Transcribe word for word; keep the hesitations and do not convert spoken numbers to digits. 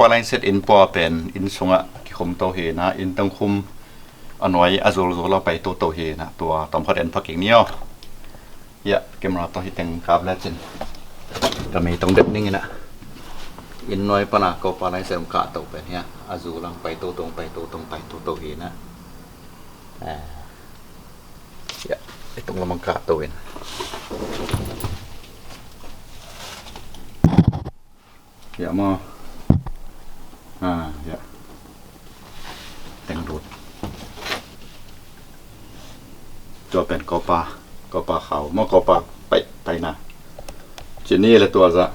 Palain set in pua pen inn sungah kikhum to hi na, inn tong khum a nuai a zulzul a pai toto hi na, tua tawmkhat en phak kik ni aw. Hiah camera tawh hi teng kap lecin ka mei tong dep ning ina. Inn nuai pana ko palain set kah to pen hiah a zul ang pai toto, pai toto, pai toto hi na. Eh. Hiah i tung lamang kah to in. Hiah maw. Ah, hiah. Teng lut. Tua pen kopa, kopa khau. Maw kopa pai, pai na. Cini le tua za.